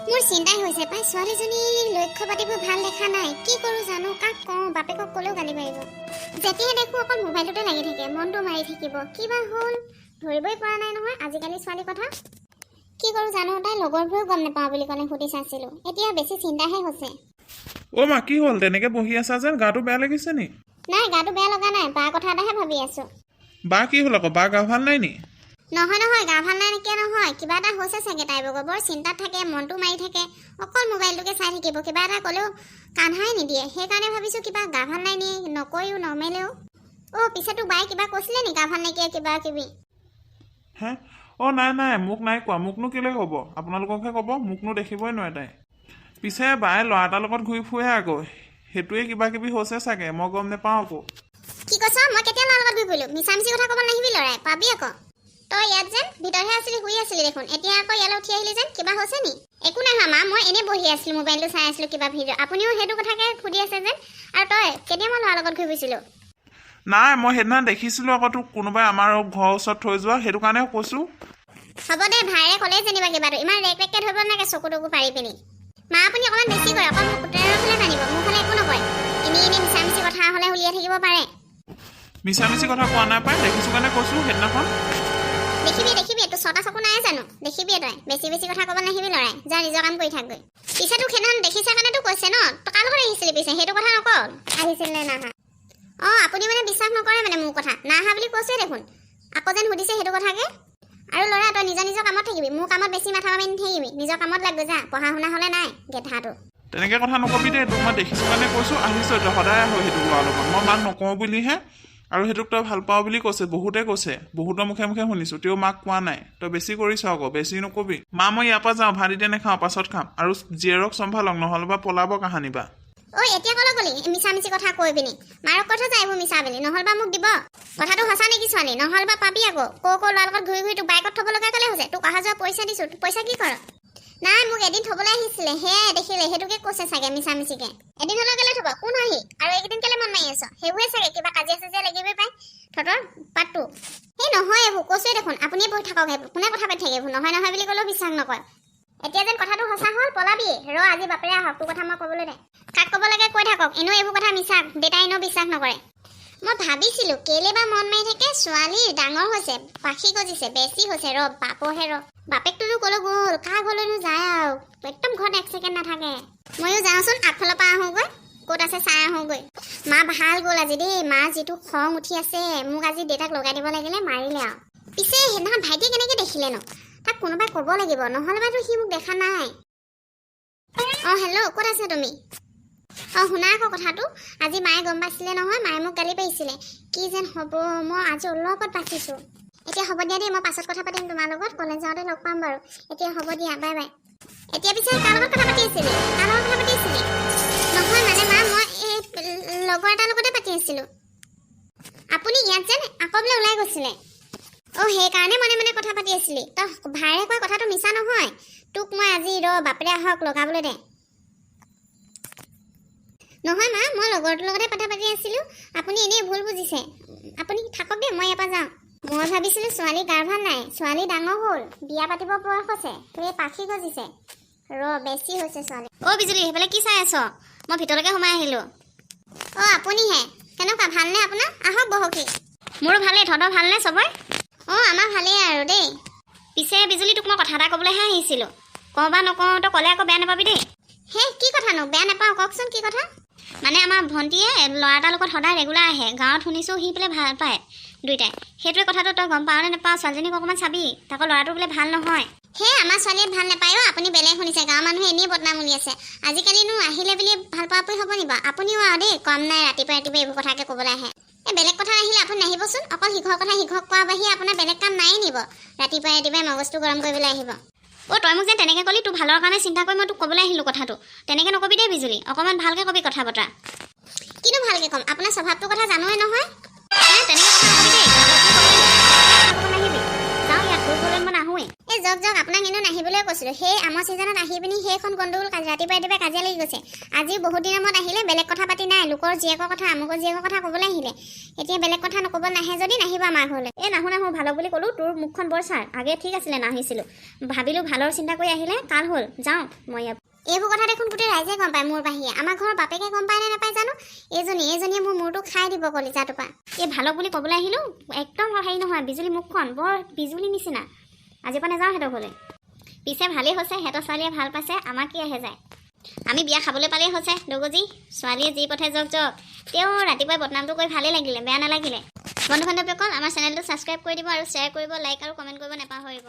মোৰ চিন্তাই হৈছে পাই, ছোৱালীজনীৰ লক্ষ্য পাতিবোৰ ভাল দেখা নাই। কি কৰোঁ জানো? কাক কওঁ? বাপেকক ক'লেও গালি পাৰিব। যেতিয়া দেখোঁ অকল মোবাইলটোতে লাগি থাকে, মনটো মাৰি থাকিব। কিবা হ'ল ধৰিবই পৰা নাই নহয় আজিকালি ছোৱালীৰ কথা। কি কৰোঁ জানো? তাই লগৰবোৰেও গম নাপাওঁ বুলি ক'লে। সুধি চাইছিলোঁ, এতিয়া বেছি চিন্তাহে হৈছে। অ' মা, কি হ'ল? তেনেকে বহি আছা যেন, গাটো বেয়া লাগিছে নি? নাই, গাটো বেয়া লগা নাই। বা কথা এটাহে ভাবি আছোঁ। বা কি হ'ল আকৌ? বা গা ভাল নাই নি? নহয় নহয়, গা ভাল নাই নেকি নহয়, কিবা এটা হৈছে চাগে তাইৰ ভাগৰ। বৰ চিন্তাত থাকে, মনটো মাৰি থাকে, অকল মোবাইলটোকে চাই থাকিব। কিবা এটা ক'লেও কাণসাৰে নিদিয়ে। সেইকাৰণে ভাবিছোঁ কিবা গা ভাল নাই নি, নকয়ো নমেলেও। অ' পিছে তোক বায়ে কিবা কৈছিলে নি, গা ভাল নাইকিয়া কিবা কিবি? হে, অ' নাই নাই, মোক নাই কোৱা। মোকনো কেলৈ ক'ব? আপোনালোককহে ক'ব। মোকনো দেখিবই নোৱাৰে তাই। পিছে বায়ে ল'ৰা এটাৰ লগত ঘূৰি ফুৰে আকৌ, সেইটোৱে কিবা কিবি হৈছে চাগে, মই গম নাপাওঁ আকৌ। কি কৈছ? মই কেতিয়া ল'ৰাৰ লগত ঘূৰি ফুৰিলোঁ? মিছা মিছি কথা ক'ব নাহিবি ল'ৰাই, পাবি আকৌ। তই ইয়াত যেন ভিতৰতহে আছিলি, শুই আছিলি দেখোন, এতিয়া আকৌ ইয়ালৈ উঠি আহিলি যেন, কিবা হৈছে নি? একো নাই হোৱা মা, মই এনেই বহি আছিলোঁ, মোবাইলটো চাই আছিলোঁ কিবা ভিডিঅ'। আপুনিও সেইটো কথাকে সুধি আছে যেন। আৰু তই কেতিয়া মই ল'ৰাৰ লগত ঘূৰি ফুৰিছিলোঁ? নাই, মই সেইদিনা দেখিছিলোঁ আকৌ তোক কোনোবাই আমাৰ ঘৰৰ ওচৰত থৈ যোৱা, সেইটো কাৰণে কৈছোঁ। হ'ব দে, ভাইৰে ক'লেই যেনিবা কিবাটো। ইমান ৰেক ৰেককে ধৰিব নালাগে চকু টকু পাৰি পিনি। মা, আপুনি অকণমান বেছি কৰে, অকল মোক পুতেৰৰ ফালে টানিব, মোৰ ফালে একো নকয়। এনেই এনেই মিছা মিছি কথা হ'লে উলিয়াই থাকিব পাৰে। মিছা মিছি কথা কোৱা নাই পাই, দেখিছোঁ কাৰণে কৈছোঁ সেইদিনাখন। দেখিবি দেখিবি, তোৰ ছটা চকু নাই জানো? দেখিবি তই। বেছি বেছি কথা ক'ব নাহিবি ল'ৰাই, যা নিজৰ কাম কৰি থাকগৈ। পিছে তোক সেইদিনাখন দেখিছে কাৰণেতো কৈছে ন? তই কাৰ লগত আহিছিলি পিছে, সেইটো কথা নক, আহিছিল নে নাহা? অঁ, আপুনি মানে বিশ্বাস নকৰে মানে মোৰ কথা? নাহা বুলি কৈছোৱে দেখোন, আকৌ যেন সুধিছে সেইটো কথাকে। আৰু ল'ৰা, তই নিজৰ নিজৰ কামত থাকিবি, মোৰ কামত বেছি মাথা মাৰি নাথাকিবি। নিজৰ কামত লাগগৈ যা, পঢ়া শুনা হ'লে নাই গেধাটো। তেনেকে কথা নকবি দেই। তোক মই দেখিছোঁ কাৰণে কৈছোঁ। আহিছ তই সদায় আহ সেইটো ল'ৰাৰ লগত। মই মাক নকওঁ বুলিহে। আৰু সেইটোক তই ভাল পাওঁ বুলি কৈছে, বহুতে কৈছে, বহুতৰ মুখে মুখে শুনিছোঁ। তেওঁ মাক কোৱা নাই। তই বেছি কৰিছ আকৌ, বেছি নকবি। মা, মই ইয়াৰ পৰা যাওঁ, ভাত এতিয়া নাখাওঁ, পাছত খাম। আৰু জীয়েৰক চম্ভালক, নহ'লে বা পলাব কাহানিবা। ঐ, এতিয়া ক'লৈ গ'লি মিছা মিছি কথা কৈ পিনি? মাৰক কৈ থৈ যা এইবোৰ মিছা বুলি, নহ'লে বা মোক দিব। কথাটো সঁচা নেকি ছোৱালী? নহ'লে বা পাবি আকৌ। ক' ক' ল'ৰাৰ লগত ঘূৰি ঘূৰি তোক বাইকত থ'ব লগা কেলে হৈছে? তোক অহা যোৱা পইচা দিছোঁ, তোক পইচা কি কৰ? নাই, মোক এদিন থ'বলৈ আহিছিলে, সেয়াই দেখিলে, সেইটোকে কৈছে চাগে মিছা মিছিকে। এদিন হ'লেও কেলে থ'ব? কোন হয় সি? আৰু এইকেইদিন কেলে মন মাৰি আছ? সেইবোৰে চাগে কিবা কাজিয়া চাজিয়া লাগিবই পাই তহঁতৰ পাতটো। সেই নহয়, এইবোৰ কৈছোৱে দেখোন। আপুনিয়ে বহি থাকক, সেইবোৰ কোনে কথা পাতি থাকে? এইবোৰ নহয় নহয় বুলি ক'লেও বিশ্বাস নকৰে। এতিয়া যেন কথাটো সঁচা হ'ল, পলাবি ৰ। আজি বাপেৰে আহক, তোৰ কথা মই ক'বলৈ দে। কাক ক'ব লাগে কৈ থাকক, এনেও এইবোৰ কথা মিছা, দেউতাই এনেও বিশ্বাস নকৰে। মই ভাবিছিলো কেলে বা মন মাৰি থাকে, ছোৱালী ডাঙৰ হৈছে, পাখি গজিছে, বেছি হৈছে। ৰ বাপহে ৰ। বাপেকটোনো ক'লৈ গ'ল? কাৰ ঘৰলৈনো যায় আৰু, একদম ঘৰত এক ছেকেণ্ড নাথাকে। ময়ো যাওঁচোন, আগফালৰ পৰা আহোঁগৈ, ক'ত আছে চাই আহোঁগৈ। মা ভাল গ'ল আজি দেই। মা যিটো খং উঠি আছে, মোক আজি দেউতাক লগাই দিব লাগিলে মাৰিলে আৰু। পিছে সেইদিনাখন ভাইটিয়ে কেনেকৈ দেখিলেনো? তাক কোনোবাই ক'ব লাগিব, নহ'লে বাতো সি মোক দেখা নাই। অঁ, হেল্ল', ক'ত আছা তুমি? অঁ, শুনা আকৌ কথাটো, আজি মায়ে গম পাইছিলে নহয়, মায়ে মোক গালি পাৰিছিলে। কি যেন হ'ব, মই আজি অলপত বাচিছোঁ। এতিয়া হ'ব দিয়া দেই, মই পাছত কথা পাতিম তোমাৰ লগত, কলেজ যাওঁতে লগ পাম বাৰু। এতিয়া হ'ব দিয়া, বাই বাই। এতিয়া পিছে কাৰ লগত কথা পাতি আছিলি? কাৰ লগত কথা পাতি আছিলি? নহয় মানে মা, মই এই লগৰ এটাৰ লগতে পাতি আছিলোঁ। আপুনি ইয়াত যেন আকৌ বোলে ওলাই গৈছিলে? অ', সেইকাৰণে মনে মনে কথা পাতি আছিলি। তই ভাইৰে কোৱা কথাটো মিছা নহয়। তোক মই আজি ৰ বাপেৰে আহক, লগাবলৈ দে। নহয় মা, মই লগৰটোৰ লগতে কথা পাতি আছিলোঁ, আপুনি এনেই ভুল বুজিছে। আপুনি থাকক দেই, মই ইয়াৰ পৰা যাওঁ। মই ভাবিছিলোঁ ছোৱালী গাৰ ভাল নাই, ছোৱালী ডাঙৰ হ'ল, বিয়া পাতিব বয়স হৈছে, এই পাখি গজিছে। ৰ, বেছি হৈছে ছোৱালী। অ' বিজুলী, সেইফালে কি চাই আছ? মই ভিতৰলৈকে সোমাই আহিলোঁ। অ', আপুনিহে। কেনেকুৱা, ভালনে আপোনাৰ? আহক, বহকহি। মোৰো ভালেই, তহঁতৰ ভালনে চবৰে? অঁ, আমাৰ ভালেই আৰু দেই। পিছে বিজুলী, তোক মই কথা এটা ক'বলৈহে আহিছিলোঁ। কওঁ বা নকওঁ, তই ক'লে আকৌ বেয়া নাপাবি দেই। হে, কি কথানো? বেয়া নাপাওঁ, কওকচোন কি কথা। মানে আমাৰ ভণ্টিয়ে ল'ৰা এটাৰ লগত সদায় ৰেগুলাৰ আহে। গাঁৱত শুনিছোঁ সি বোলে ভাল পায় দুইটাই। সেইটোৱে কথাটো তই গম পাৱ নে নাপাৱ? ছোৱালীজনীক অকণমান চাবি, তাকো ল'ৰাটো বোলে ভাল নহয়। হে, আমাৰ ছোৱালীয়ে ভাল নাপায় অ', আপুনি বেলেগ শুনিছে। গাঁৱৰ মানুহে এনেই বদনাম উলিয়াইছে। আজিকালিনো আহিলে বুলি ভাল পোৱা পুৰি হ'ব নি বাৰু? আপুনিও আৰু দেই, কম নাই, ৰাতিপুৱা ৰাতিপুৱা এইবোৰ কথাকে ক'বলৈ আহে। এই বেলেগ কথা আহিলে আপুনি নাহিবচোন। অকল সিঘৰ কথা সিঘৰক কোৱা বাহিৰে আপোনাৰ বেলেগ কাম নাই নিব? ৰাতিপুৱাই ৰাতিপুৱাই মগজটো গৰম কৰিবলৈ আহিব। অ', তই মোক যেন তেনেকৈ ক'লি, তোৰ ভালৰ কাৰণে চিন্তা কৰি মই তোক ক'বলৈ আহিলোঁ কথাটো। তেনেকৈ নকবি দেই বিজুলী, অকণমান ভালকৈ কবি কথা বতৰা। কিনো ভালকে ক'ম? আপোনাৰ স্বভাৱটোৰ কথা জানোৱে নহয়। হে, তেনেকৈ কথা নকবি দেই। নাহিবি, যাওঁ ইয়াত, তোৰ ঘৰলৈ মই নাহোৱেই। এই যাওক যাওক, আপোনাক এনেও নাহিবলৈ কৈছিলোঁ। সেই আমৰ ছিজনত আহি পিনি সেইখন গণ্ডগোল, ৰাতিপুৱাই ৰাতিপুৱাই কাজিয়া লাগি গৈছে। আজি বহুত দিনৰ মূৰত আহিলে, বেলেগ কথা পাতি নাই, লোকৰ জীয়েকৰ কথা, আমুকৰ জীয়েকৰ কথা ক'বলৈ আহিলে। এতিয়া বেলেগ কথা নক'ব, নাহে যদি নাহিব আমাৰ ঘৰলৈ। এই নাহো নাহো, ভালক বুলি ক'লোঁ। তোৰ মুখখন বৰ ছাৰ, আগে ঠিক আছিলে, নাহিছিলোঁ। ভাবিলোঁ ভালৰ চিন্তা কৰি আহিলে, কাল হ'ল। যাওঁ মই ইয়াত। এইবোৰ কথা দেখোন গোটেই ৰাইজে গম পায় মোৰ বাহিৰে। আমাৰ ঘৰৰ বাপেকে গম পায় নে নাপায় জানো। এইজনীয়ে মোৰ মূৰটো খাই দিব কলিজাটোৰ পৰা। এই ভালক বুলি ক'বলৈ আহিলোঁ, একদম হেৰি নহয়, বিজুলী মুখখন বৰ বিজুলী নিচিনা। আজিৰ পৰা নাযাওঁ সিহঁতৰ ঘৰলৈ। পিছে ভালেই হৈছে, সিহঁতৰ ছোৱালীয়ে ভাল পাইছে, আমাক কি আহে যায়? আমি বিয়া খাবলৈ পালেই হৈছে। দগজি ছোৱালীয়ে যি পথে যাওক যাওক, তেওঁ ৰাতিপুৱাই বদনামটো কৰি ভালেই লাগিলে, বেয়া নালাগিলে। বন্ধু বান্ধৱীসকল, আমাৰ চেনেলটো ছাবস্ক্ৰাইব কৰি দিব আৰু শ্বেয়াৰ কৰিব, লাইক আৰু কমেণ্ট কৰিব নাপাহৰিব।